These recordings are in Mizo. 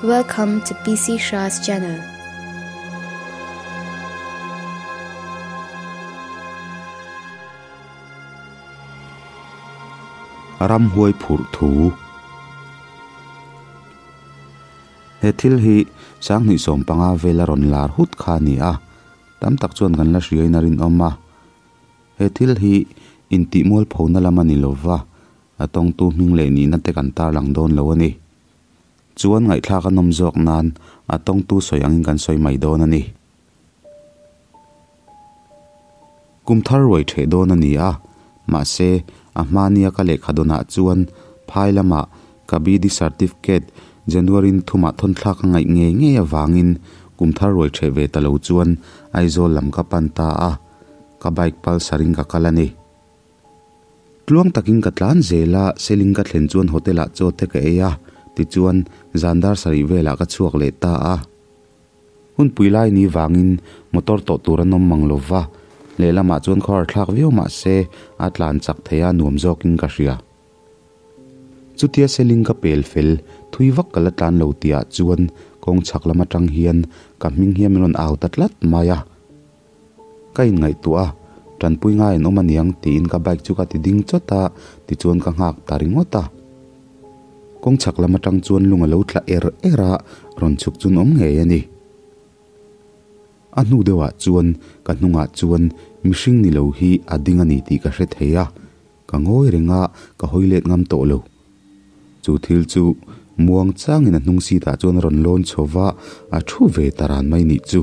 Welcome to PC Shah's channel. Ramhuai phurh thu. He thil hi sanghnih sawmpanga vela rawn lar hut kha a ni a, tam tak chuan kan la hriain a rinawm a. He thil hi intihmualphona lam a ni lova, a tawngtu hming leh nihna te kan tarlang dawn lo a ni. Chuan ngaihthlak a nawm zawk nan a tawngtu sawi angin kan sawi mai dawn a ni. Kum thar ruai theh dawn a ni a, mahse a hmania ka lehkha dawnah chuan phai lamah ka BD certificate January in thumah thawnthlak a ngaih ngei ngei avangin kum thar ruai theh ve ta lo chuan Aizawl lam ka pan ta a. Ka bike Pulsar in ka kal a ni. Tluang takin ka tlan zel a, Seling ka thlen chuan hotel ah chaw te ka ei a, tichuan zan dar sarih velah ka chhuak leh ta a. Hunpui lai ni vangin motor tawh tur an awm mang lo va, lehlamah chuan khawhar thlak viau mah se a tlan chak thei a nuam zawkin ka hria. Chutia Seling ka pel fel, thui vak ka la tlan lo tihah chuan kawng chhak lam atang hian ka hming hian min rawn au ta tlat mai a. Ka inngaihtuah a, tanpui ngai an awm aniang tiin ka bike chu ka ti ding chawt a, tichuan ka nghak ta ringawt a. Kawng chhak lam atang chuan lung a lo tla er er a, rawn chhuk chu an awm ngei a ni. A hnu deuhah chuan ka hnungah chuan mihring ni lo hi a ding a ni tih ka hre thei a, ka ngawi reng a, ka hawi let ngam tawh lo. Chu thil chu muang changin a hnung seat ah chuan a rawn lawn chho va, a thu ve ta ran mai nih chu,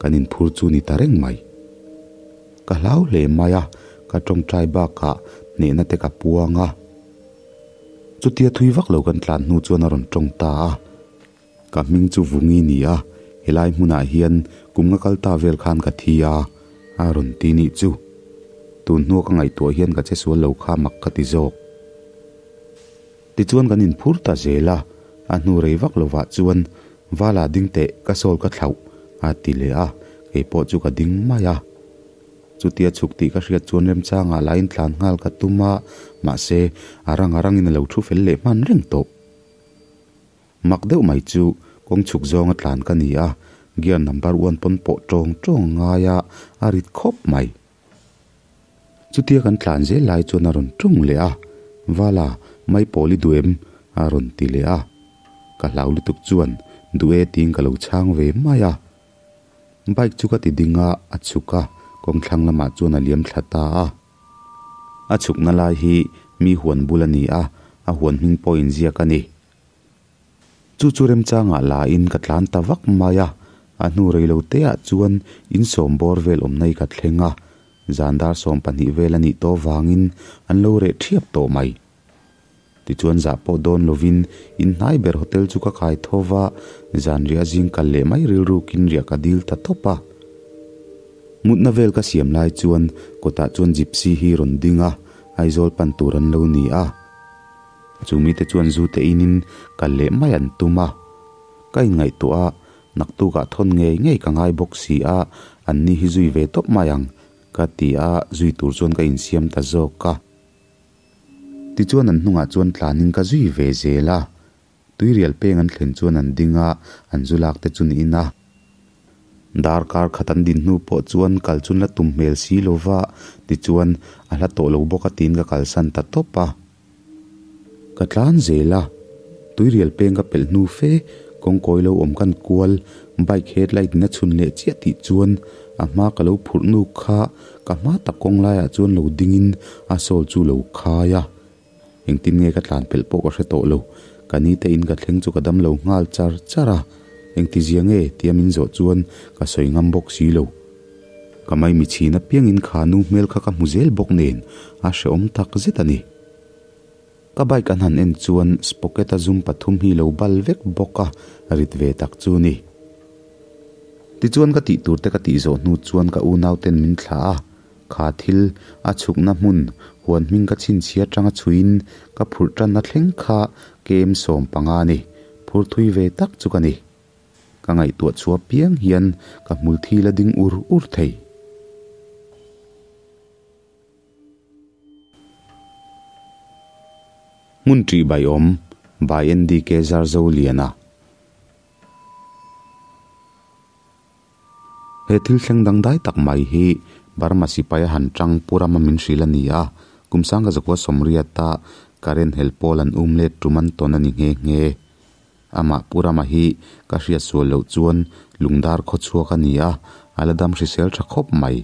kan inphur chu ni ta reng mai. Ka hlau hle mai a, ka tawngtai bakah hnehna te ka puang a. Chutia thui vak lo kan tlan hnu chuan a rawn tawng ta a. Ka hming chu Vungi ni a, helai hmunah hian kum nga kal ta vel khan ka thi a, a rawn ti nih chu. Tun hnua ka ngaihtuah hian ka che sual lo kha mak ka ti zawk. Tichuan kan inphur ta zel a, a hnu rei vak lovah chuan Vala ding teh ka sawl ka thlauh a ti leh a, keipawh chu ka ding mai a. Chutia chhuk tih ka hriat chuan remchangah lain tlan nghal ka tum a, mahse a rang a rangin a lo thu fel leh hman reng tawh. Mak deuh mai chu kawng chhuk zawnga tlan ka ni a, gear number one pawn pawh tawng tawng a ngai a, a rit khawp mai. Chutia kan tlan zel lai chuan a rawn tawng leh a, Vala, mai pawl i duh em? a rawn ti leh a. Ka hlau lutuk chuan duh e tiin ka lo chhang ve mai a. Bike chu ka ti ding a, a chhuk a, kawng thlang lamah chuan a liam thla ta a. A chhukna lai hi mi huan bul a ni a, a huan hming pawh inziak a ni. Chu chu remchangah la in ka tlan ta vak mai a, a hnu rei lo te ah chuan in sawm bawr vel awmna hi ka thleng a, zan dar 12 vel a nih tawh vangin an lo reh thiap tawh mai. Tichuan zah pawh dawn lovin in hnai ber hotel chu ka kai tho va, zan riah zing kal leh mai rilrukin riah ka dil ta tawp a. Mutna vel ka siam lai chuan kawtah chuan gypsy hi rawn ding a, Aizawl pan tur an lo ni a. Chu mite chuan zu te inin kal leh mai an tum a. Ka inngaihtuah a, naktukah thawn ngei ngei ka ngai bawk si a, an ni hi zui ve tawp mai ang, ka ti a, zui tur chuan ka insiam ta zawk a. Tichuan an hnungah chuan tlanin ka zui ve zel a. Tuirial peng an thlen chuan an ding a, an zu lak te chu niin a. Darkar khat an din hnu pawh chuan kal chun la tum hmel si lo va, tichuan a hla tawh lo bawk a tiin ka kalsan ta tawp a. Ka tlan zel a, tuirial peng ka pelh hnu fe, kawngkawi lo awm kan kual, bike headlight in a chhun leh chiah tih chuan a hma ka lo phurh nu kha ka hma tak kawng laiah chuan lo dingin a sawl chu lo khai a. Engtin nge ka tlan pelh pawh ka hre tawh lo, ka ni te in ka thleng chu ka dam lo nghal char char a, engti zia nge tia min zawh chuan ka sawi ngam bawk si lo. Ka maimi chhin apiangin kha nu hmel kha ka hmu zel bawk nen a hrehawm tak zet a ni. Ka bike an han en chuan spocket a zum pathum hi lo bal vek bawk a, rit ve tak chu ni. Tichuan ka tih tur te ka tih zawh hnu chuan ka unau ten min thlah a, Kha thil a chhukna hmun huan hming ka chhinchhia atanga chhuiin ka phurh tanna thleng kha kem 15 a ni. Phur thui ve tak chu ka ni. Ka ngaihtuah chhuah piang hian ka hmul thi la ding ur ur thei. Hmun ṭih bai awm by NDK Zarzoliana. He thil thleng dangdai tak mai hi Burma sipai a han tang pu rama min hrilh a ni a, kum sangka zakua sawmriata Karen hel pawl an um let tum an tawn a ni nghe nghe. Amah pu rama hi ka hriat sual loh chuan lungdar khaw chhuak a ni a, a la dam hrisel tha khawp mai.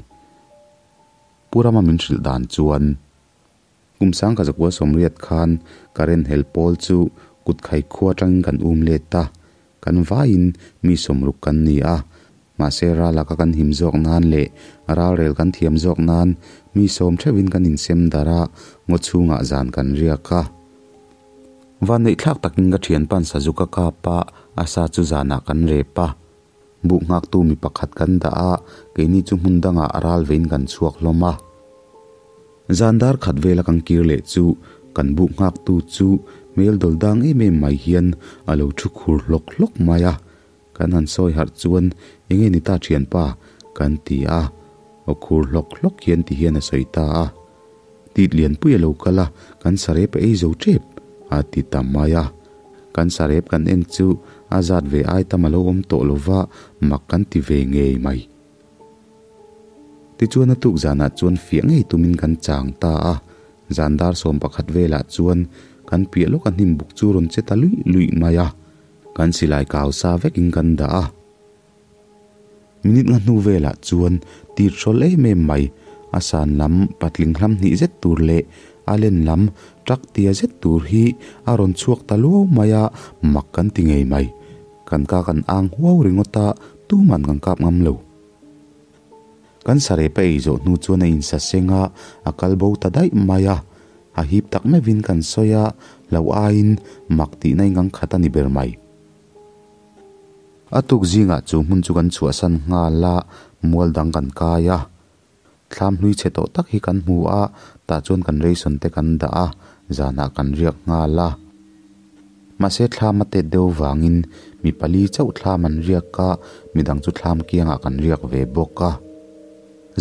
Pu rama min hrilh dan chuan. Kum sangka zakua sawmriat khan Karen hel pawl chu kut khai khua atangin kan um let a, kan vaiin mi sawmruk kan ni a. Mahse ralaka kan him zawk nan leh ralrel kan thiam zawk nan mi sawm theuhin kan insem darh a, ngaw chhungah zan kan riak a. Vanneihthlak takin ka thianpa'n sazu ka kap a, a sa chu zanah kan rep a. Buh nghaktu mi pakhat kan dah a, keini chu hmun dangah a ral vein kan chhuak hlawm a. Zan dar khat vela kan kir leh chu kan buh nghaktu chu hmel dawl dang em em mai hian a lo thu khur hlawk hlawk mai a. Kan han sawi harh chuan enge ni ta thianpa? kan ti a, aw khur hlawk hlawk hian ti hian a sawi ta a. Tit lianpui a lo kal a, kan sarep a ei zo tep a ti ta mai a. Kan sarep kan en chu a zat ve ai tam a lo awm tawh lo va, mak kan ti ve ngei mai. Tichuan a tuk zanah chuan fiah ngei tumin kan chang ta a, zan dar 11 velah chuan kan piah lawk a hnim buk chu rawn che ta luih luih mai a, kan silai kau sa vekin kan dah a. Minute nga hnu velah chuan tir hrawl em em mai, a san lam patling hlam hnih zet tur leh a len lam truck tia zet tur hi a rawn chhuak ta luau mai a, mak kan ti ngei mai. Kan ka kan ang huau ringawt a, tuman kan kap ngam lo. Kan sarep a ei zawh hnu chuan a insa seng a, a kal bo ta daih mai a. A hip tak meuhin kan sawi a, hlauh aiin mak tihna ingang khat a ni ber mai. A tuk zingah chu hmun chu kan chhuahsan nghal a, mual dang kan kai a. Thlam hlui chhe tawh tak hi kan hmu a, tah chuan kan ration te kan dah a, zanah kan riak nghal a. Mahse thlam a tet deuh vangin mi pali chauh thlam an riak a, midang chu thlam kiangah kan riak ve bawk a.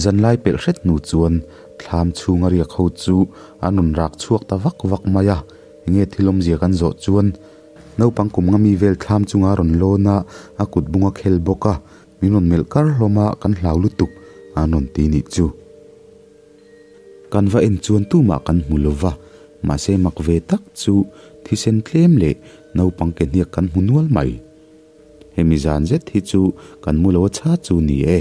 Zanlai pelh hret hnu chuan thlam chhunga riak ho chu an rawn rak chhuak ta vak vak mai a, enge thil awmzia kan zawh chuan Naupang kum nga mi vel thlam chunga rawn lawn a, a kut bung a khel bawk a, min rawn melh kar hlawm a, kan hlau lutuk an rawn ti nih chu. Kan va en chuan tumah kan hmu lo va, mahse mak ve tak chu thisen tlem leh naupang ke hniak kan hmu nual mai. Hemi zan zet hi chu kan mu lo a chha chu ni e.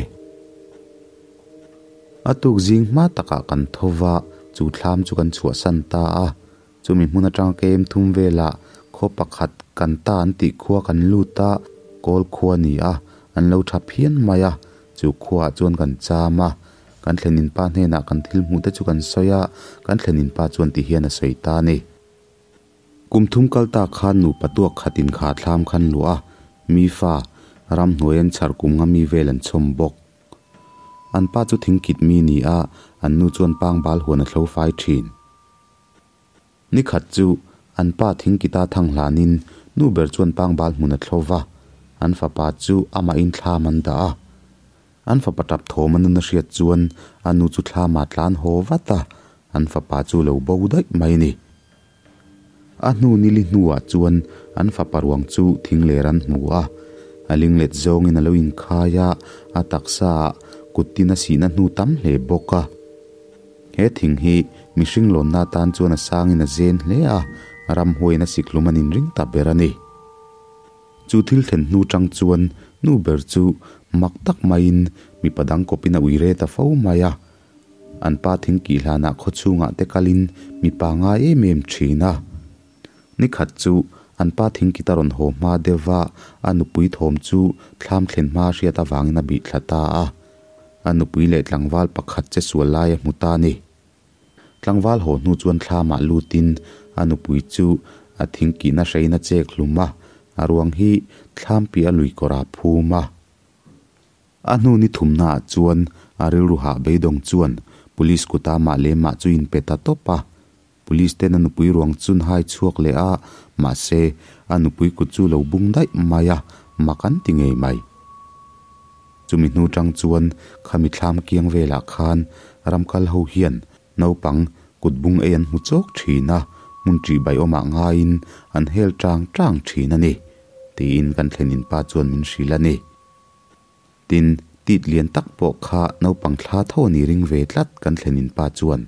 A tuk zing hma takah kan tho va, chu thlam chu kan chhuahsan ta a. Chumi hmun atanga kem thum velah khaw pakhat kan ta an tih khua kan lut a, kawl khua a ni a, an lo tha phian mai a, chu khuaah chuan kan cham a, kan thlenin pa hnenah kan thil hmuh te chu kan sawi a, kan thlenin pa chuan ti hian a sawi ta a ni. Kum thum kal ta khan nupa tuak khat inkha thlam khan luah a, mi fa, ramhnuai an chhar kum nga mi vel an chhawm bawk. An pa chu thingkit mi ni a, an nu chuan pangbal huan a thlo fai thin. Ni khat chu an pa thingkita thang hlanin nu ber chuan pangbal hmun a thlo va, an fapa chu amahin thlam an dah a. An fapa tap thawm a nun a hriat chuan a nu chu thlamah tlan haw vat a, an fapa chu lo bo daih mai a ni. A hnu nili hnuah chuan an fapa ruang chu thingler an hmu a, a linglet zawngin a lo inkhai a, a taksaah kuttin a sihna hnu tam hle bawk a. He thing hi mihring lawnna atan chuan a sangin a zen hle a, ramhuaiin a sikhlum an inring ta ber a ni. Chu thil thlen hnu tang chuan nu ber chu mak tak maiin mipa dang kawpin a ui re ta fo mai a. An pa thing kih hlanah khaw chhungah te kalin mipa ngai em em thin a. Ni khat chu an pa thing kit a rawn haw hma deuh va, a nupui thawm chu thlam thlen hma hriat avangin a bih thla ta a. A nupui leh tlangval pakhat che sual lai a hmu ta a ni. Tlangval haw hnu chuan thlamah lutin a nupui chu a thing kihna hrein a chek hlum a, a ruang hi thlam piah a lui kawr ah phum a. A hnu ni thumnaah chuan a rilru hah beidawng chuan police kuta mah leh mah chu inpe ta tawp a. Police ten a nupui ruang chun hai chhuak leh a, mahse, a nupui kut chu lo bung daih mai a, mak an ti ngei mai. Chumi hnu tang chuan khami thlam kiang velah khan ramkal ho hian naupang kut bung ei an hmu chawk thin a, hmun ṭih baiawmah ngaiin an hel ṭang ṭang thin a ni, tiin kan thlenin pa chuan min hrilh a ni. Tin, Tit lian tak pawh kha naupang thla tho a ni ring ve tlat kan thlenin pa chuan.